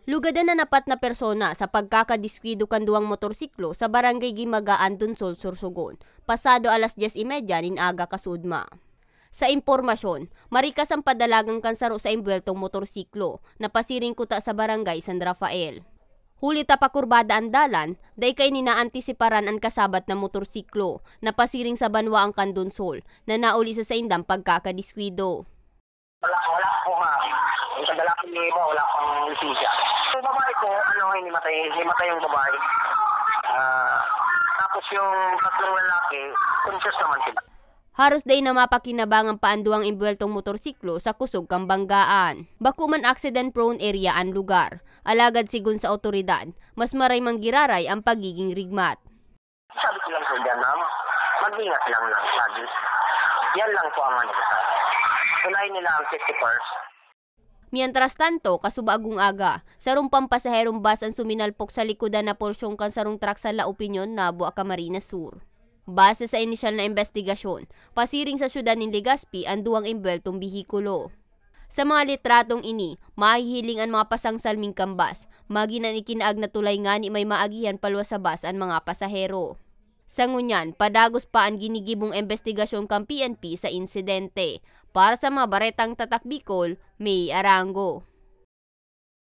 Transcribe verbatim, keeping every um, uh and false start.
Lugadan an apat na persona sa pagkakadiskuido kan duwang motorsiklo sa Barangay Gimagaan, Donsol, Sorsogon, pasado alas dyes y medya nin aga kasuodma. Sa impormasyon, marikas an padalagan kan saro sa imbweltong motorsiklo na pasiring kuta sa Barangay San Rafael. Huli ta pakurbada an dalan, dai kaini naantisiparan an kasabat na motorsiklo na pasiring sa banwaan kan Donsol na nauli sa saindang pagkakadiskuido. Wala, wala po, ma'am. Yung sa lalaki yung iba, wala pang lisensya. Yung babae po, ano, hinimatay, hinimatay yung babae. Ah, tapos yung tatlong lalaki, conscious naman sila. Haros dai na mapakinabangan pa an duwang imbweltong motorsiklo sa kusog kan banggaan. Bako man accident-prone area an lugar, alagad sigon sa awtoridad, mas maray man giraray an pagiging rigmat. Sabi ko lang po dyan, ma'am, mag-ingat lang, lang lagi. Yan lang po ang ano ko sa. Unahin nila ang safety first. Mientras tanto, kasubagong aga, sarong pampasaherong bus an suminalpok sa likodan na porsyon kan sarong truck sa La Opinion, Nabua, Camarines Sur. Base sa inisyal na imbestigasyon, pasiring sa syudad nin Legazpi an duwang imbweltong behikulo. Sa mga litratong ini, mahihiling an mga pasangsalming kan bus, magin an ikinaag na tulay ngani may maagihan paluwas sa bus an mga pasahero. Sa ngunyan, padagos pa an ginigibong imbestigasyon kan P N P sa insidente. Para sa mga baretang Tatak Bicol, May Arango.